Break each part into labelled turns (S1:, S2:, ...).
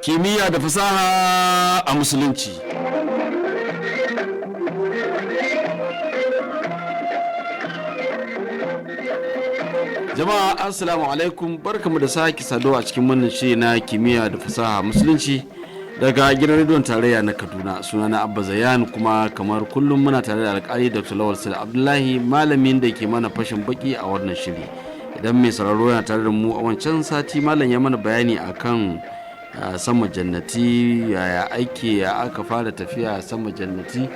S1: Kimiyya da fasaha a musulunci. Jama'a, assalamu alaikum, barkamu da sake saduwa a cikin wannan shiri na kimiyya da fasaha musulunci daga gidan rediyon tarayya na Kaduna. Sunana Abba Zayan, kuma kamar kullum muna tare da alkali Dr. Lawal Sule Abdullahi, malamin da ke mana fashin baki a wannan shiri. Idan mai sauraro yana tare da mu a wancan sati, malam ya mana bayani akan sama jannati, yaya aiki ya aka fara tafiya sama jannati,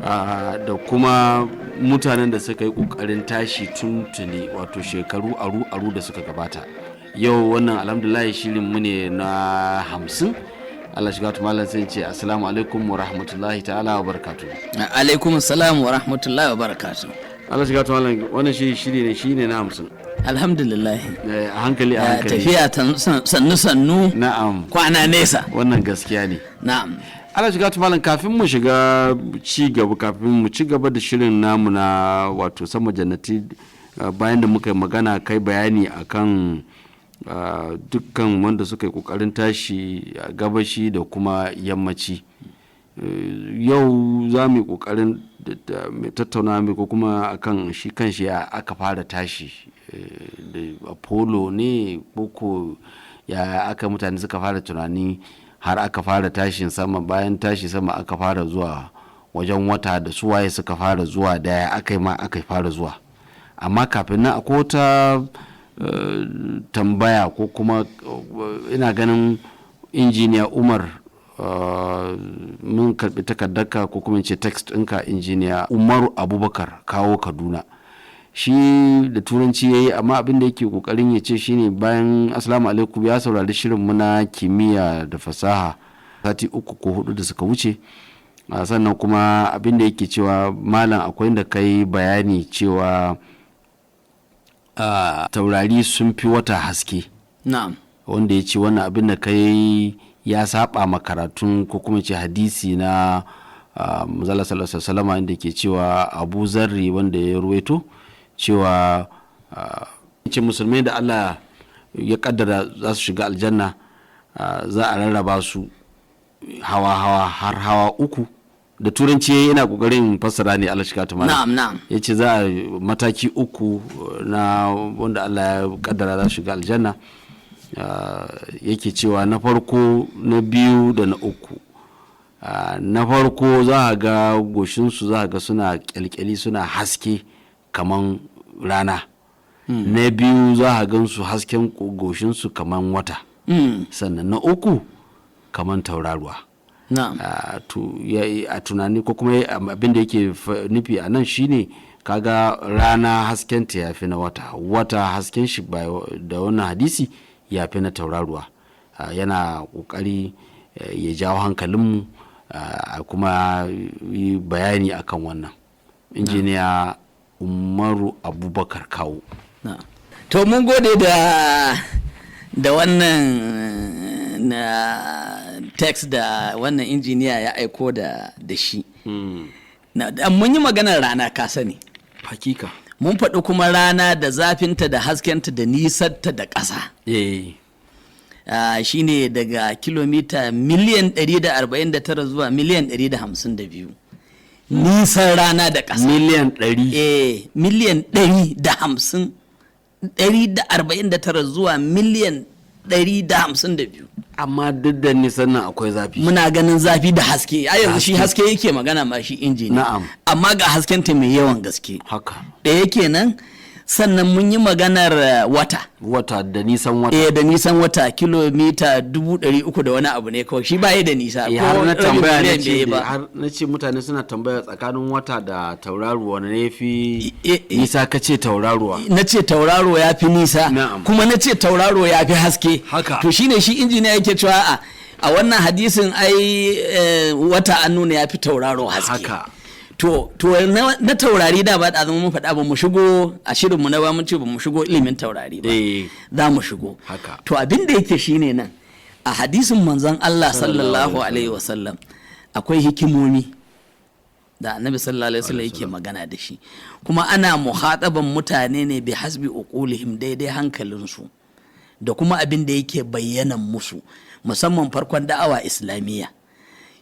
S1: da kuma mutanen da suka yi kokarin tashi tuntuni, wato shekaru aru-aru da suka gabata. Yau wannan, alhamdulillah, shirin mu ne na 50. Allah shiga malam, sai ce assalamu alaikum wa rahmatullahi ta'ala wa barakatu.
S2: Alaikum salam wa rahmatullahi wa barakatu.
S1: Allah shiga malam, wannan shiri shiri ne shine na 50.
S2: Alhamdulillah.
S1: A hankali a hankali.
S2: Tafiya sannu sannu.
S1: Na'am.
S2: Kwana nesa.
S1: Wannan gaskiya ne.
S2: Na'am.
S1: Allah shiga malam, kafin mu shiga ci gaba, kafin mu ci gaba da shirin namu na wato sama jannati, bayan da muka yi magana kai bayani akan dukkan wanda suka yi kokarin tashi a gabashi da kuma yammaci, yau za mu yi kokarin tattauna mai ko kuma akan shi kan shi ya aka fara tashi, da Apollo ne ko ya aka mutane suka fara tunani har aka fara tashin sama, bayan tashi sama aka fara zuwa wajen wata, da suwaye suka fara zuwa, da ya aka yi ma aka fara zuwa. Amma kafin nan akwai wata tambaya ko kuma ina ganin injiniya Umar, mun karbi takardarka ko kuma ce text ɗinka, injiniya Umaru Abubakar Kawo Kaduna. Shi da turanci ya yi, amma abin da yake kokarin ya ce shine, bayan assalamu alaikum, ya saurari shirin muna kimiyya da fasaha sati 3 ko 4 da suka wuce. Sannan kuma abin da yake cewa, malam, akwai inda kai bayani cewa taurari sun fi wata haske.
S2: Na'am.
S1: Wanda ya ce wannan abin da kai ya saba ma karatun ko kuma ce hadisi na manzala sallallahu alaihi wasallam, inda ke cewa Abu Zarri wanda ya ruwaito cewa ce musulmai da Allah ya kaddara za su shiga aljanna, za a rarraba su hawa-hawa har hawa uku. Da turanci yana kokarin fassara ne, Allah shiga tumana.
S2: Na'am, na'am.
S1: Ya ce za a mataki uku na wanda Allah ya kaddara za su shiga aljanna. Yake cewa na farko, na biyu da na uku. Na farko za a ga goshinsu, za a ga suna kyalkyali, suna haske kaman rana. Na biyu za a gan su hasken goshinsu kaman wata. Sannan na uku kaman tauraruwa.
S2: Na'am.
S1: A tunani ko kuma abin da yake nufi a nan shine, kaga rana haskenta ya fi na wata, wata hasken shi da wannan hadisi ya fi na tauraruwa. Yana kokari ya jawo hankalinmu a kuma yi bayani akan wannan, injiniya Umaru Abubakar Kawo.
S2: To, mun gode da wannan na text da wannan injiniya ya aiko da shi. Mun yi maganar rana, ka sani.
S1: Hakika.
S2: Mun faɗi kuma rana da zafinta da haskenta da nisanta da ƙasa. Shine daga kilomita miliyan 149 zuwa miliyan 152. Nisan rana da ƙasa.
S1: Miliyan 100?
S2: Eh, miliyan 150, 149 zuwa miliyan 152.
S1: Amma duk da nisan nan akwai zafi.
S2: Muna ganin zafi da haske. A yanzu shi haske yake magana ma shi injini.
S1: Na'am.
S2: Amma ga haskenta mai yawan gaske. Ɗaya kenan. Sannan mun yi maganar wata.
S1: Wata da nisan wata.
S2: Eh, da nisan wata kilomita 300,000 da wani abu ne kawai, shi baya da nisa.
S1: Eh, har
S2: ko
S1: na
S2: rabin
S1: tambaya na
S2: miliyan bai yi
S1: ce
S2: ba.
S1: Har na ce mutane suna tambaya tsakanin wata da tauraruwa ne fi
S2: Eh.
S1: nisa, ka ce tauraruwa.
S2: Na ce tauraro ya fi nisa.
S1: Na'am.
S2: Kuma na ce tauraro ya fi haske.
S1: Haka.
S2: To, shine shi injiniya yake cewa a wannan hadisin ai wata an nuna ya fi tauraro haske.
S1: Haka.
S2: To na taurari da ba da mun faɗa ba mu shigo a shirinmu na ba, mun ce ba mu shigo ilimin taurari ba. Za mu shigo.
S1: Haka.
S2: To, abin da yake shine nan a hadisin manzon Allah sallallahu alaihi wasallam akwai hikimomi. Da Annabi sallallahu alaihi wasallam yake magana da shi, kuma ana muhataban mutane ne bi hasbi uqulihim, daidai hankalinsu da kuma abin da yake bayyanan musu, musamman farkon da'awa Islamiyya.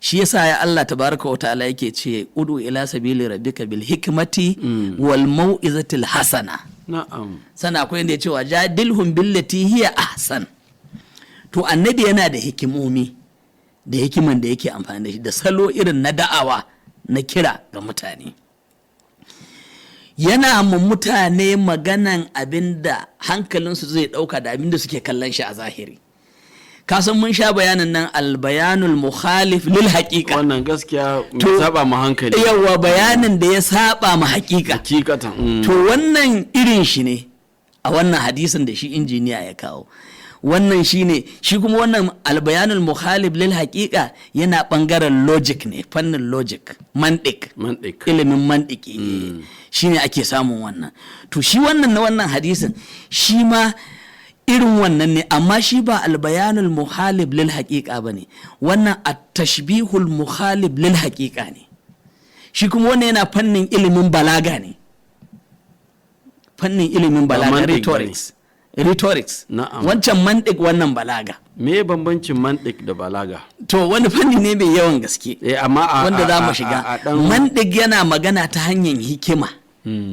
S2: Shi yasa ya Allah tabaraka wa ta'ala yake ce: "Udu ila sabili rabbika bil hikmati wal mau'izatil hasana." Sana akwai inda ya ce: "Wa jadilhum billati hiya ahsan." To Annabi yana da hikimomi da hikiman da yake amfani da shi da salo irin na da'awa, na kira ga mutane. Yana ma mutane maganan abin da hankalinsu zai ɗauka da abin da suke kallon shi a zahiri. Kasan mun sha bayanin nan, albayanul mukhalif lil haqiqa.
S1: Wannan gaskiya, mai saba ma hankali.
S2: Yawa, bayanin da ya saba ma haƙiƙa.
S1: Hakikatan.
S2: To wannan irin shi ne a wannan hadisin da shi injiniya ya kawo. Wannan shi ne, shi kuma wannan albayanul mukhalif lil haqiqa yana bangaren logic ne, fannin logic, mantiq.
S1: Mantiq.
S2: Ilimin mantiki shi ne ake samun wannan. To shi wannan na wannan hadisin shi ma irin wannan ne, amma shi ba albayanul mukhalif lil haqiqa ba ne, wannan at-tashbihul mukhalif lil haqiqa ne. Shi kuma wannan yana fannin ilimin balaga ne, fannin ilimin balaga.
S1: Mantiq ba ne.
S2: Rhetorics, rhetorics. Wancan mantiq, wannan balaga.
S1: Me bambancin mantiq da balaga?
S2: To wani fanni ne mai yawan gaske
S1: Eh, amma a
S2: wanda za mu shiga.
S1: a dan
S2: Mantiq yana magana ta hanyar hikima,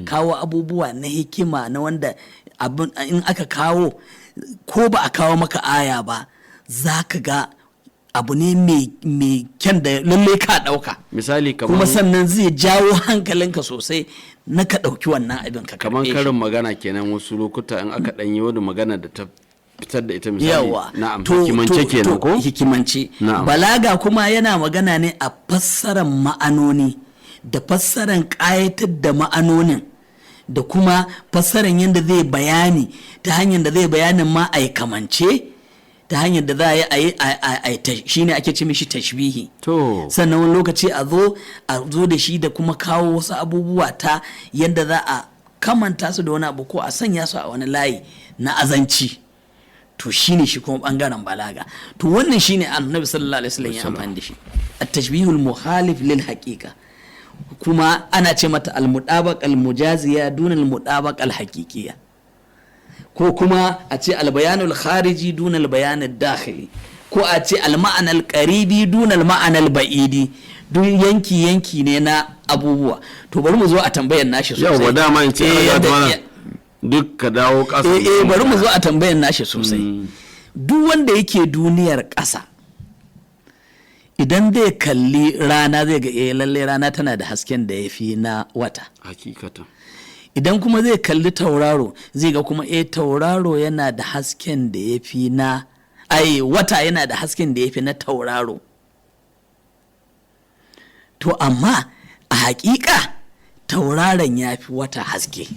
S2: kawo abubuwa na hikima na wanda abin in aka kawo, ko ba a kawo maka aya ba, za ka ga abu ne mai kyan da lalle ka ɗauka.
S1: Misali
S2: Kuma
S1: kaman
S2: sannan zai jawo hankalinka sosai na ka ɗauki wannan abin ka
S1: kaman
S2: karɓe shi.
S1: karin magana kenan. Wasu lokuta in aka dan yi wani magana da ta fitar da ita, misali.
S2: Yawa.
S1: Na'am, hikimance kenan ko?
S2: Hikimance. Balaga kuma yana magana ne a fassarar ma'anoni da fassarar ƙayatar da ma'anonin da kuma fassarar yadda zai bayani, ta hanyar da zai bayanin ma a kamance, ta hanyar da za a yi a shine ake ce mishi tashbihi. Sannan wani lokaci a zo da shi da kuma kawo wasu abubuwa ta yadda za a kamanta su da wani abu ko a sanya su a wani layi na azanci. To shine shi kuma bangaren balaga. To wannan shine Annabi sallallahu alaihi wasallam ya amfani da shi, at-tashbihul muhalif lil haqiqa. Kuma ana ce mata al-mudabaq al-mujaziya dun al-mudabaq al-haqiqiyya, ko kuma a ce al-bayanul khariji dun al-bayan ad-dakhili, ko a ce al-ma'ana al-qaribi dun al-ma'ana al-ba'idi. Duk yanki yanki ne na abubuwa. To bari mu zo a tambayar nashi sosai.
S1: Yau dama in ce
S2: Eh,
S1: ana
S2: yadda-
S1: malam, duk ka dawo ƙasa.
S2: Eh, bari mu zo a tambayar nashi sosai. Duk wanda yake duniyar ƙasa, idan zai kalli rana, zai ga eh lalle rana tana da hasken da ya fi na wata. Idan kuma zai kalli tauraro, zai ga kuma eh tauraro yana da hasken da ya fi na, ai wata yana da hasken da ya fi na tauraro. To amma a hakika tauraron ya fi wata haske.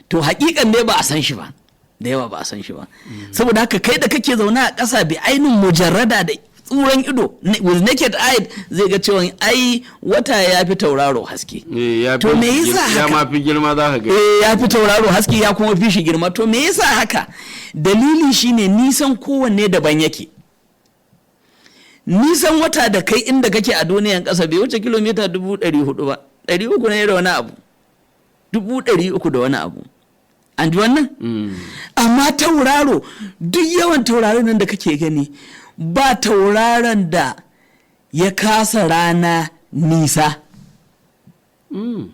S2: To hakikan ne ba a san shi ba da yawa, ba a san shi ba. Saboda haka kai da kake zaune a ƙasa, bi ainihin mujarrada da tsuran ido, with naked eye, zai ga cewa ai wata ya fi tauraro haske.
S1: Eh, ya
S2: To
S1: fi
S2: me yasa
S1: ya
S2: haka?
S1: ma fi girma za ka ga.
S2: Eh, ya fi tauraro haske, ya kuma fi shi girma. To me yasa haka? Dalili shine nisan kowanne daban yake. Nisan wata da kai inda kake a duniyan ƙasa bai wuce kilomita 400,000 ba, 300 ne da wani abu, 300,000 da wani abu. An ji wannan? Amma tauraro, duk yawan tauraron nan da kake gani, ba tauraron da ya kasa rana nisa.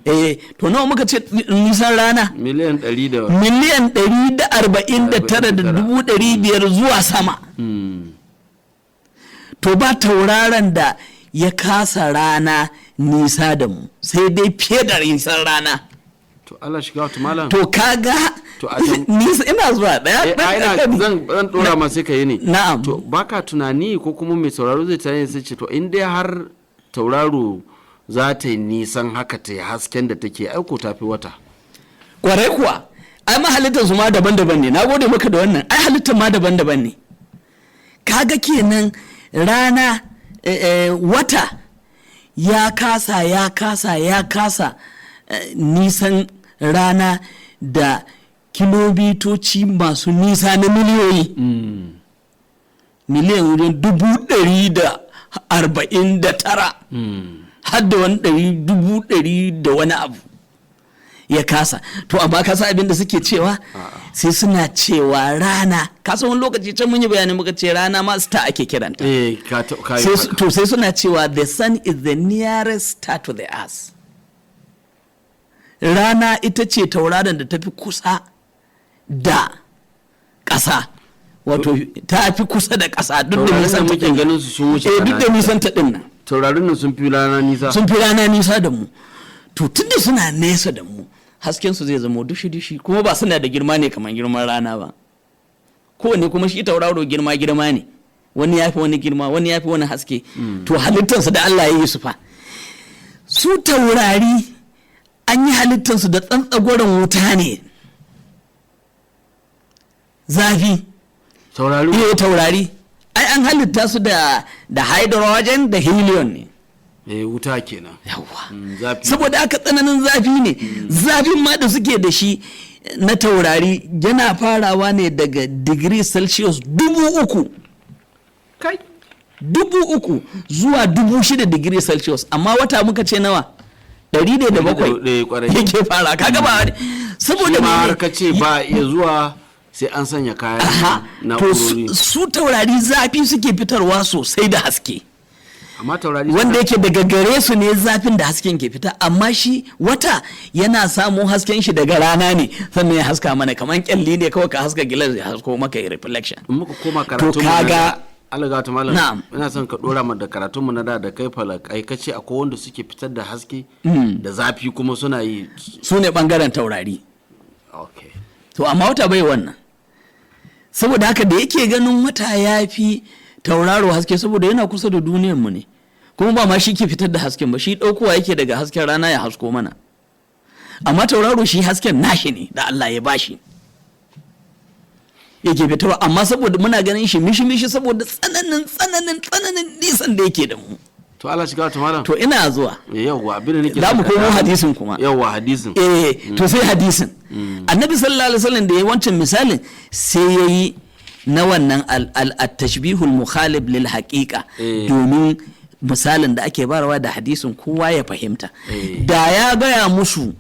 S2: Eh, to nawa muka ce nisan rana?
S1: Miliyan ɗari da
S2: 149,500,000 zuwa sama. To ba tauraron da ya kasa rana nisa da mu, sai dai fiye da nisan rana.
S1: To Allah shiga wata malam.
S2: To kaga
S1: To a can-
S2: nisa, ina zuwa daya.
S1: Eh, ai, ina zan dora ma sai ka yi ne.
S2: Na'am.
S1: To baka tunani ko kuma mai sauraro zai tunani sai ce, to in dai har tauraro za ta yi nisan haka, ta yi hasken da take, aiko ta fi wata.
S2: Kwarai kuwa, ai ma halittar su ma daban-daban ne. Na gode maka da wannan. Ai halittar ma daban-daban ne. Kaga kenan rana, wata ya kasa, ya kasa, ya kasa nisan rana da kilomitoci masu nisa na miliyoyi, miliyan wajen 149,000. Har da wani ɗari dubu ɗari da wani abu ya kasa. To amma kasa abin da suke cewa, sai suna cewa rana, kasa wani lokaci can mun yi bayani, muka ce rana ma star ake kiranta.
S1: Eh, ka yi
S2: Sai
S1: haka.
S2: To sai suna cewa the sun is the nearest star to the earth. Rana ita ce tauraron da tafi kusa da ƙasa, wato ta fi kusa da ƙasa duk da
S1: Taurarin da
S2: nisan ta
S1: muke
S2: ɗin.
S1: ganin su sun wuce
S2: Eh, duk da
S1: rana.
S2: nisan ta ɗin nan.
S1: Taurarin nan sun fi rana nisa.
S2: Sun fi rana nisa da mu. To tunda suna nesa da mu, hasken su zai zama dushi dushi, kuma ba suna da girma ne kamar girman rana ba. Kowanne kuma shi tauraro girma girma ne, wani ya fi wani girma, wani ya fi wani haske. To halittansu da Allah ya yi su fa, su taurari an yi halittansu da tsantsagoran wuta ne, zafi.
S1: Taurari?
S2: Iya, taurari ai an halitta su da hydrogen da helium ne.
S1: Eh, wuta kenan.
S2: Yawwa.
S1: Zafi.
S2: Saboda aka tsananin zafi ne. Zafin ma da suke da shi na taurari yana farawa ne daga digiri Celsius 3000.
S1: Kai.
S2: 3000 zuwa 6000 digiri Celsius. Amma wata muka ce nawa? Ɗari ne da bakwai
S1: Kwarai.
S2: yake fara. Kaga ba saboda
S1: Shi ma har
S2: mene?
S1: ka ce ba a iya zuwa sai an sanya kayan
S2: Aha, to su
S1: na'urori.
S2: su taurari zafi suke fitarwa sosai da haske.
S1: Amma taurari
S2: Wanda yake daga gare su ne zafin da hasken ke fita. Amma shi wata yana samun hasken shi daga rana ne, sannan ya haska mana kamar kyalli ne kawai, ka haska gilas ya hasko maka ya reflection.
S1: In muka koma karatun
S2: To kaga
S1: Allah ta malam.
S2: Na'am.
S1: Ina son ka dora mu da karatun mu na da da kai falakai, kace akwai wanda suke fitar da haske da zafi kuma suna yi.
S2: Su ne bangaren taurari. To amma wata bai wannan. Saboda haka da yake ganin wata ya fi tauraro haske, saboda yana kusa da duniyar mu ne, kuma ba ma shi ke fitar da hasken ba, shi ɗaukowa yake daga hasken rana ya hasko mana. Amma tauraro shi hasken nashi ne da Allah ya bashi yake fitarwa. Amma saboda muna ganin shi mishi mishi, saboda tsananin tsananin tsananin nisan da yake da mu.
S1: To Allah shiga ta malam.
S2: To ina zuwa.
S1: Yawwa, abin da nake
S2: Za
S1: son
S2: mu
S1: ka
S2: komo
S1: dawo.
S2: Hadisin kuma.
S1: Yawwa, hadisin.
S2: Eh, to sai hadisin Annabi sallallahu alaihi wasallam da ya wancan misalin, sai ya yi na wannan al-tashbihul mukhalif lil haqiqa, domin misalin da ake barawa da hadisin kowa ya fahimta. Da ya gaya musu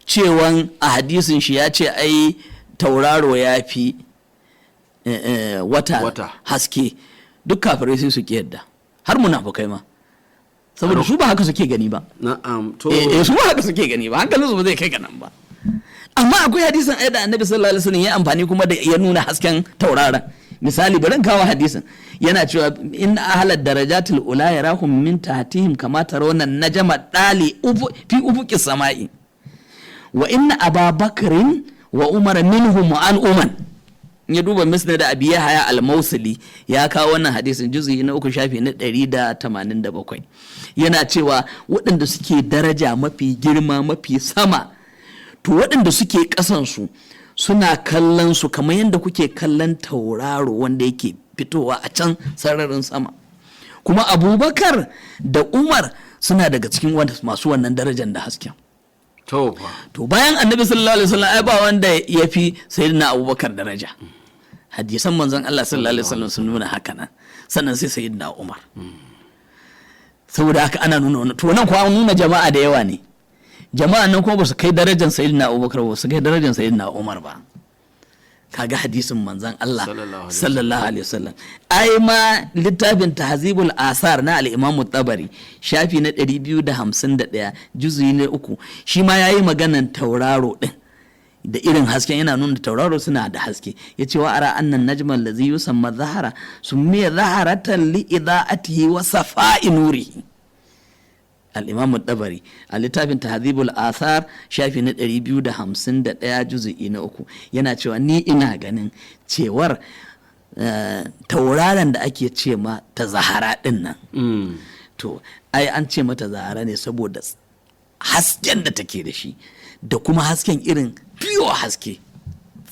S2: cewan a hadisin shi ya ce ai tauraro ya fi wata,
S1: Wata.
S2: haske, duk kafirai sai su ki yadda, har munafukai ma, saboda su ba haka suke gani ba.
S1: Na'am, to.
S2: Eh, su ba haka suke gani ba, hankalin su ba zai kai ga nan ba. Amma akwai hadisin ai da Annabi sallallahu alaihi wasallam ya amfani kuma da ya nuna hasken tauraron. Misali, bari in kawo hadisin. Yana cewa inna ahlad darajatil ula yarahum min tahtihim kama tarawna najma dali fi ufuqi samai, wa inna Aba Bakrin wa Umar minhum an uman. In ya duba Musnad da Abi Yahya al-Mausili ya kawo wannan hadisin, juz'i na 3, shafi na 187. Yana cewa waɗanda suke daraja mafi girma, mafi sama, to waɗanda suke ƙasan su suna kallon su kamar yadda kuke kallon tauraro wanda yake fitowa a can sararin sama. Kuma Abubakar da Umar suna daga cikin masu wannan darajar da hasken.
S1: To fa.
S2: To bayan Annabi sallallahu alaihi wasallam ai ba wanda ya fi Sayyidina Abubakar daraja. Hadisan Manzon Allah sallallahu alaihi wasallam sun nuna haka nan. Sannan sai Sayyidina Umar. Saboda haka ana nuna wannan. To nan kuwa an nuna jama'a da yawa ne, jama'a nan kuma ba su kai darajar Sayyidina Abubakar ba, su kai darajar Sayyidina Umar ba. Kaga hadisin Manzon Allah
S1: Sallallahu alaihi.
S2: Sallallahu alaihi wasallam. Ai ma littafin Tahzibul Asar na al-Imam Tabari, shafi na 251, juz'i na 3, shi ma yayi maganan tauraro din da irin hasken. Yana nuna tauraro suna da haske. Ya ce wa ara annan najma allazi yusamma zahara summiya zaharatan li ida'atihi wa safa'i nurihi. Al-Imam Tabari a littafin Tahdhibul Athar, shafi na 251, juz'i na 3, yana cewa ni ina ganin cewar tauraron da ake ce ma ta zahara din nan, to ai an ce mata zahara ne saboda hasken da take da shi, da kuma hasken irin pure haske,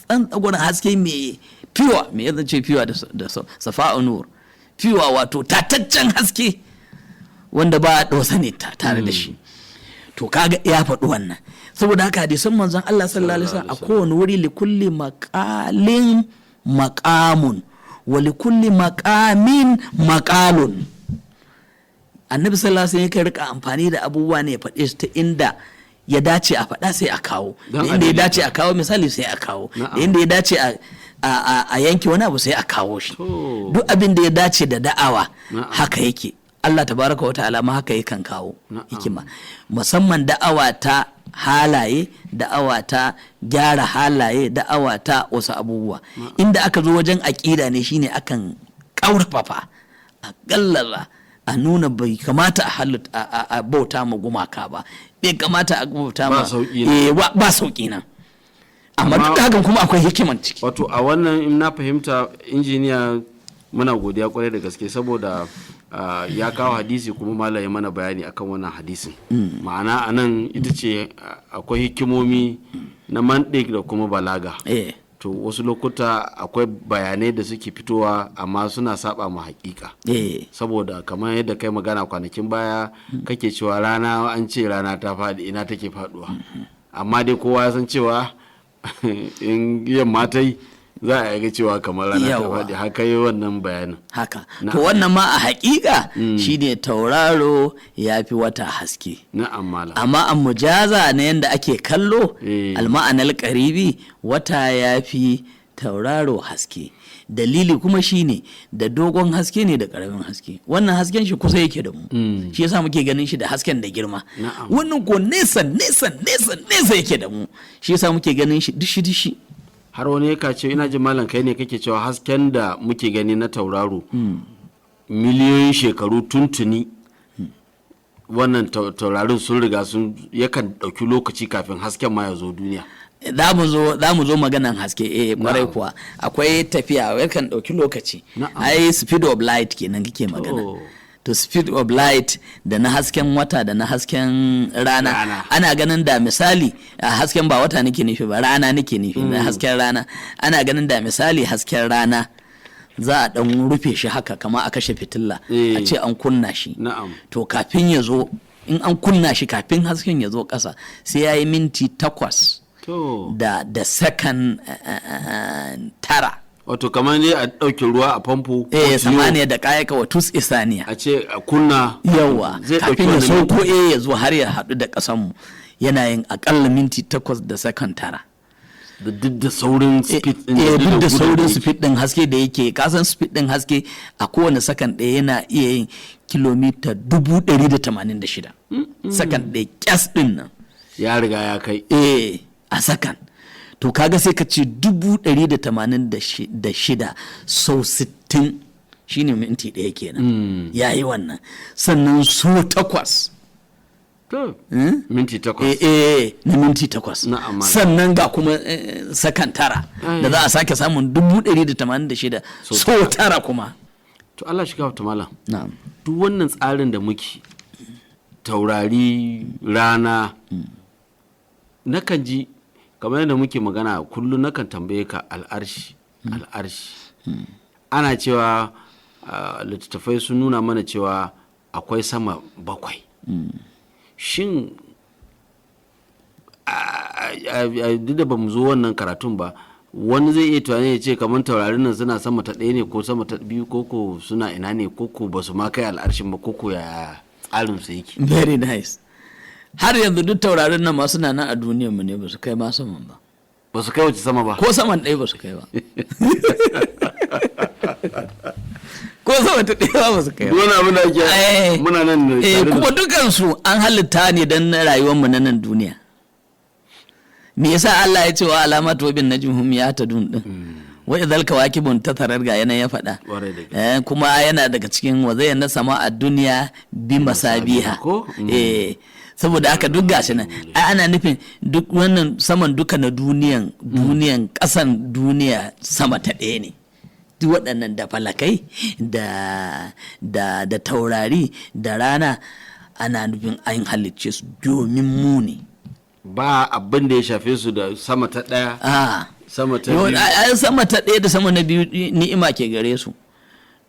S2: tsantsagoran haske mai pure, mai yadda ce pure da safa'u nur, pure wato tataccen haske wanda ba a ɗosa ne tare da shi. To kaga ya faɗi wannan. Saboda haka hadisan Manzon Allah sallallahu alaihi wasallam a kowane wuri, li kulli maqalin maqamun wa li kulli maqamin maqalun. Annabi sallallahu alaihi wasallam yakan rika amfani da abubuwa ne ya faɗe su ta inda ya dace a faɗa sai a kawo, da
S1: Don a
S2: inda ya
S1: daidaita.
S2: dace a kawo misali sai a kawo, da
S1: Na'am.
S2: inda ya dace a yanke wani abu sai a kawo shi.
S1: To.
S2: Duk abin da ya dace da da'awa
S1: Na'am.
S2: haka yake. Allah tabaraka wa ta'ala ma haka yakan kawo
S1: Na'am.
S2: hikima, musamman da'awa ta halaye, da'awa ta gyara halaye, da'awa ta wasu abubuwa. Inda aka zo wajen aƙida ne shine akan ƙaurafafa, a gallaza, a nuna bai kamata a halut a bauta ma gumaka ba, bai kamata a bauta ma
S1: Ba sauƙi nan.
S2: Eh, ba sauƙi nan, amma duk da hakan kuma akwai hikiman ciki.
S1: Wato a wannan in na fahimta, injiniya, muna godiya kwarai da gaske saboda ya kawo hadisi kuma malam ya mana bayani akan wannan hadisin. Ma'ana a nan ita ce akwai hikimomi na mantik da kuma balaga.
S2: Eh.
S1: To wasu lokuta akwai bayanai da suke fitowa amma suna saba ma hakika.
S2: Eh.
S1: Saboda kamar yadda kai magana kwanakin baya kake cewa rana, an ce rana ta faɗi, ina take faɗuwa? Amma dai kowa ya san cewa in yamma ta yi za a ga cewa kamar rana ta
S2: Yawwa.
S1: faɗi. Haka yi wannan bayanin.
S2: Haka.
S1: Na'am.
S2: To wannan ma a hakika shine tauraro ya fi wata haske.
S1: Na'am malam.
S2: Amma a mujaza na yanda ake kallo,
S1: Eh.
S2: alma'anar karibi, wata ya fi tauraro haske. Dalili kuma shine da dogon haske ne da karamin haske. Wannan hasken shi kusa yake da mu, shi yasa muke ganin shi da hasken da girma.
S1: Na'am.
S2: Wannan ko nesa nesa nesa nesa yake da mu, shi yasa muke ganin shi dishi dishi.
S1: Har wani ya ce, ina jin malam kai ne kake cewa hasken da muke gani na tauraro miliyoyin shekaru tuntuni wannan taurarin sun riga sun yakan ɗauki lokaci kafin hasken ma ya zo duniya.
S2: Za mu zo maganan haske, eh, kwarai
S1: Na'am.
S2: kuwa akwai tafiya, yakan ɗauki lokaci.
S1: Na'am.
S2: Ai speed of light kenan kake magana.
S1: To.
S2: To speed of light da na hasken wata da na hasken rana,
S1: Rana.
S2: ana ganin da misali a hasken, ba wata nake nufi ba, rana nake nufi, na hasken rana, ana ganin da misali hasken rana za a dan rufe shi haka kama a kashe fitilla,
S1: Eh.
S2: a ce an kunna shi.
S1: Na'am.
S2: To kafin ya zo, in an kunna shi, kafin hasken ya zo ƙasa sai ya yi minti 8
S1: To.
S2: da sakan 9.
S1: Wato kamar dai a ɗauke ruwa a famfo ko
S2: Eh,
S1: tiyo,
S2: samaniya da kayaka wa tus isaniya.
S1: A ce a kunna
S2: Yawa.
S1: zai ɗauki
S2: Kafin ya
S1: wannan
S2: sauko, eh, ya zo har ya haɗu da ƙasanmu yana yin akalla minti 8 da sakan 9.
S1: Da duk da saurin speed ɗin,
S2: Eh, duk da
S1: gudun
S2: saurin
S1: yake.
S2: speed din haske da yake, kasan speed din haske a kowane sakan ɗaya yana iya yin kilomita 186,000, sakan ɗaya kyas ɗin nan.
S1: Ya riga ya kai.
S2: Eh, a sakan. To kaga sai ka ce 186,000 sau 60 shine minti ɗaya kenan ya yi wannan, sannan so 8.
S1: To, minti 8.
S2: Eh, eh, na minti 8.
S1: Na'am, malam.
S2: Sannan ga kuma sakan 9 da za a sake samun 186,000 so 9 kuma.
S1: To Allah shiga wata malam.
S2: Na'am.
S1: Duk wannan tsarin da muke, taurari, rana, nakan ji kamar yadda muke magana kullum nakan tambaye ka al'arshi, al'arshi. Ana cewa littattafai sun nuna mana cewa akwai sama bakwai. Shin duk da ba mu zo wannan karatun ba, wani zai iya tunani ya ce kamar taurarin nan suna sama ta ɗaya ne ko sama ta biyu, ko ko suna ina ne, ko ko ba su ma kai al'arshin ba, ko ko ya tsarin su yake?
S2: Very nice. Har yanzu duk taurarin nan ma suna nan a duniyar mu ne, ba su kai ma saman ba.
S1: Ba su kai wace sama ba?
S2: Ko saman ɗaya ba su kai ba, ko sama ta ɗaya ba su kai ba.
S1: Duk wani abin da ake
S2: Eh,
S1: muna nan ne
S2: eh,
S1: tare da
S2: kuma
S1: su.
S2: dukansu an halitta ne don rayuwarmu na nan duniya. Me yasa Allah ya ce wa alamatu wa bin najmi hum yahtadun din, wa idhal kawakibun tatarar, ga yanayin ya faɗa.
S1: Ƙwarai da gaske.
S2: Eh, kuma yana daga cikin wa zayyana sama a duniya bi masabiha.
S1: Ko?
S2: Eh, saboda haka duk gashi nan ai ana nufin duk wannan saman duka na duniyan, duniyan ƙasan duniya sama ta ɗaya ne. Duk waɗannan da falakai da taurari da rana ana nufin an halicce su domin mu ne.
S1: Ba abin da ya shafe su da sama ta ɗaya,
S2: Ah.
S1: sama ta
S2: Yo,
S1: biyu.
S2: ai sama ta ɗaya da sama na biyu ni'ima ke gare su.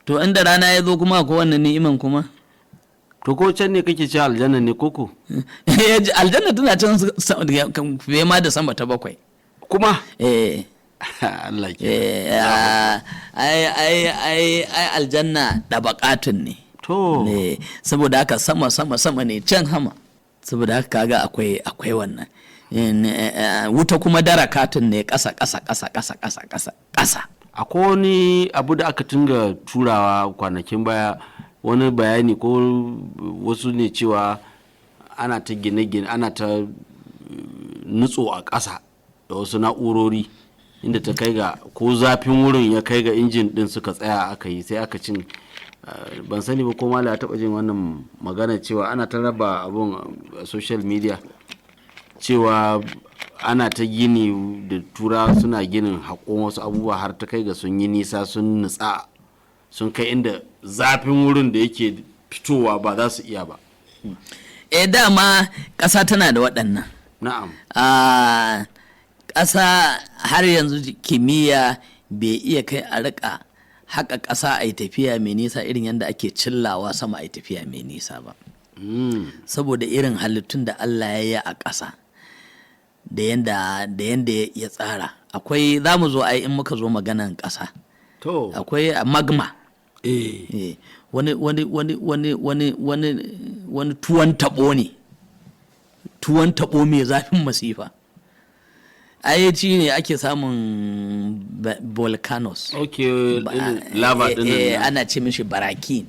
S2: To inda rana ya zo kuma ko wannan ni'iman kuma.
S1: To ko can ne kake cewa aljanna ne koko?
S2: Aljanna tana can fiye ma da sama ta bakwai.
S1: Kuma
S2: Eh.
S1: Allah ke
S2: Eh, ah, ai ai ai ai aljanna ɗabaƙatun ne.
S1: To.
S2: Ne saboda haka sama sama sama ne can hama. Saboda haka kaga akwai wannan. Wuta kuma darakatun ne ƙasa ƙasa ƙasa ƙasa ƙasa ƙasa ƙasa.
S1: Akwai wani abu da aka tunga turawa kwanakin baya, wani bayani ko wasu ne cewa ana ta gine-gine, ana ta nutso a ƙasa da wasu na'urori, inda ta kai ga ko zafin wurin ya kai ga injin din suka tsaya aka yi sai aka cin. Ban sani ba ko mala ya taɓa jin wannan magana cewa ana ta raba abun a social media, cewa ana ta gini da tura suna ginin haƙon wasu abubuwa har ta kai ga sun yi nisa, sun nutsa, sun kai inda zafin wurin da yake fitowa ba za su iya ba.
S2: Eh, dama ƙasa tana da waɗannan.
S1: Na'am.
S2: A ƙasa har yanzu kimiyya bai iya kai a riƙa haƙa ƙasa a yi tafiya mai nisa irin yadda ake cillawa sama a yi tafiya mai nisa ba. Saboda irin halittun da Allah ya yi a ƙasa da yanda ya tsara. Akwai, za mu zo ai in muka zo maganan ƙasa.
S1: To.
S2: Akwai magma.
S1: Eh.
S2: Wani tuwon taɓo ne, tuwon taɓo mai zafin masifa. Ai ci ne ake samun volcanoes.
S1: Ok, irin lava din nan.
S2: Ana ce mishi barakin.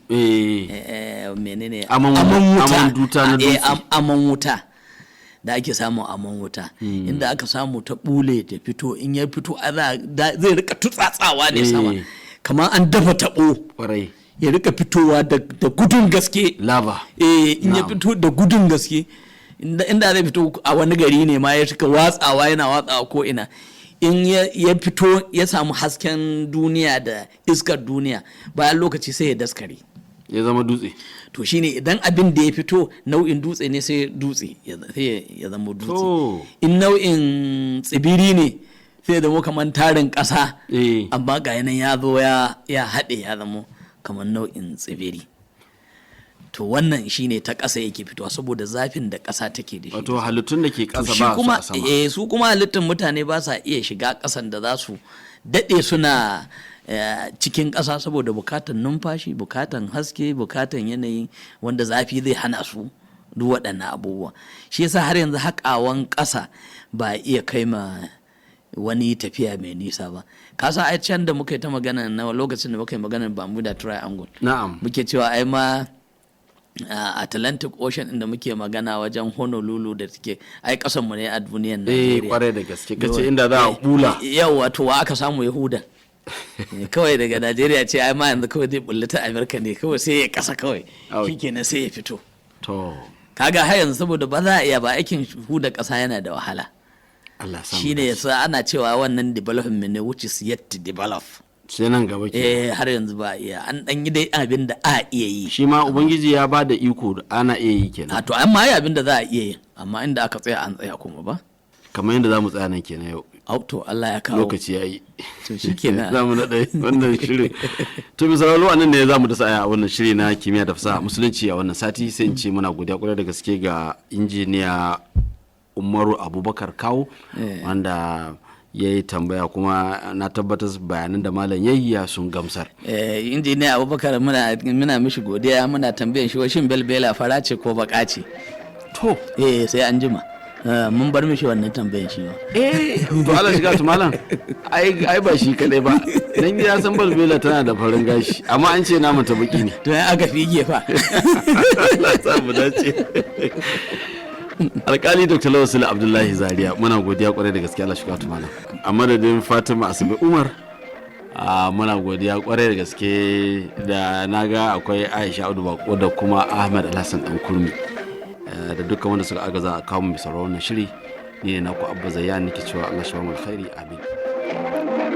S2: Menene?
S1: Aman
S2: Aman
S1: wuta na
S2: wuta.
S1: dutse.
S2: Aman wuta da ake samun aman wuta, inda aka samu ta bule ta fito, in ya fito zai rika tutsatsawa ne sama kamar an dafa taɓo.
S1: Kwarai.
S2: Ya rika fitowa da gudun gaske.
S1: Lava.
S2: Eh, in ya
S1: Na'am.
S2: fito da gudun gaske, inda zai fito a wani gari ne ma ya rika watsawa, yana watsawa ko ina. In ya fito ya samu hasken duniya da iskar duniya, bayan lokaci sai ya daskare.
S1: Ya zama dutse.
S2: To shine idan abin da ya fito nau'in dutse ne, sai dutse sai ya zama dutse.
S1: To.
S2: In nau'in tsibiri ne, sai ya zama kamar tarin ƙasa. Amma ga yanan ya zo ya haɗe ya zama kamar nau'in tsibiri. To wannan shine ta ƙasa yake fitowa saboda zafin da ƙasa take da shi.
S1: Wato halittun da ke
S2: To
S1: ƙasa
S2: shi
S1: ba su
S2: kuma
S1: a sama.
S2: eh, su kuma halittar mutane ba sa iya shiga ƙasan da za su daɗe suna cikin ƙasa saboda bukatan numfashi, bukatan haske, bukatan yanayi wanda zafi zai hana su duk waɗannan abubuwa. Shi yasa har yanzu haƙawan ƙasa ba a iya kai ma wani tafiya mai nisa ba. Ka san ai can da muka yi ta magana na lokacin da muka yi magana Bermuda Triangle,
S1: Na'am.
S2: muke cewa ai ma Atlantic Ocean inda muke magana wajen Honolulu da take ai kasan mu ne a duniyar Najeriya.
S1: Kwarai da gaske, kace inda za a bula.
S2: Yau to wa aka samu Yahuda. Kawai daga Najeriya ce ai ma yanzu kawai zai bulla ta Amerika ne kawai, sai ya kasa kawai.
S1: Au.
S2: Shikenan sai ya fito.
S1: To.
S2: Kaga har yanzu saboda ba za a iya ba, aikin huda kasa yana da wahala.
S1: Allah samu.
S2: Shine yasa ana cewa wannan development ne which is yet to develop.
S1: Sai nan gaba ke.
S2: Eh, har yanzu ba a iya, an dan yi dai abin da a iya yi.
S1: Shi ma ubangiji ya ba da iko da ana iya yi kenan.
S2: A to an ma yi abin da za a iya yi, amma inda aka tsaya an tsaya kuma ba.
S1: Kamar yadda za mu tsaya nan kenan yau.
S2: Au, to Allah ya kawo.
S1: Lokaci ya yi.
S2: To shikenan.
S1: Za mu naɗa wannan shirin. To bisa sauraro, nan ne za mu dasa aya a wannan shiri na kimiyya da fasaha musulunci a wannan sati. Sai in ce muna godiya kwarai da gaske ga injiniya Umaru Abubakar Kawo, wanda ya yi tambaya, kuma na tabbatar bayanan da malam ya yi ya sun gamsar.
S2: Eh, injiniya Abubakar, muna mishi godiya, muna tambayan shi wai shin belbela fara ce ko baka ce.
S1: To.
S2: Eh, sai an jima. Mun bar mishi wannan tambayan shi ma.
S1: Eh, to Allah shiga tu malam, ai ba shi kadai ba, dan ya san balbela tana da farin gashi, amma an ce namu ta baki ne.
S2: To ya aka fige fa.
S1: Allah ya sa mu dace. Alkali Dr. Lawal Sule Abdullahi Zaria, muna godiya kwarai da gaske. Allah shiga tu malam. A madadin Fatima Asabe Umar, muna godiya kwarai da gaske, da naga akwai Aisha Audu Bako da kuma Ahmed Alhassan Dan Kurmi, da dukkan wanda suka agaza a kawo mu bisa wannan shiri, ni ne naku Abba Zayyan nake cewa Allah shi ba mu alkhairi, amin.